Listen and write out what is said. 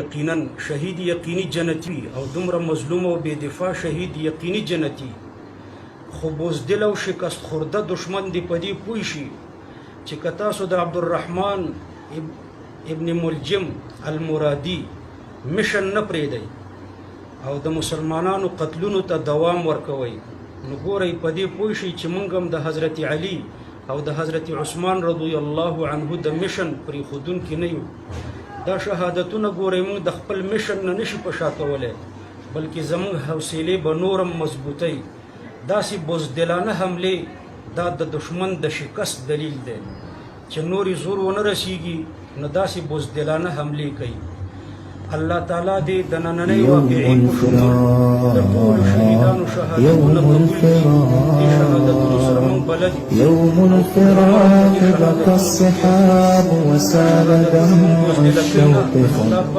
یقینا شهید یقیني جنتي وي او دومره مظلوم او بې دفاع شهید یقیني جنتي. خو بزدل او شکست خورده دښمن دې په دې پوه شي چې که تاسو د عبدالرحمن ابن ملجم المرادي مشن نه پرېږدئ او د مسلمانانو قتلونو ته دوام ورکوئ، نو ګورئ په دې پوه شئ چې مونږ هم د حضرت علي او د حضرت عثمان رضی الله عنه د مشن پرېښودونکي نه یو. دا شهادتونه ګورئ مونږ د خپل مشن نه نشي په شا کولی، بلکې زمونږ حوصلې به نور هم مضبوطوي. داسې بزدلانه حملې دا د دښمن د شکست دلیل دی چې نور یې زور ونه رسیږي، نو داسې بزدلانه حملې کوي. الله تعالی دې د نننۍ واقعې په شمول د ټولو شهیدانو شهادتونه يوم قبول کړي. دې شهادتونو سره الفراق موږ بلد یو يوم او ټول عمر هم د الفراق دې بكى شهادتونو الصحاب دې وسال شهادتونه موږ دمع بزدله کوي نه. الشوق الله پاک.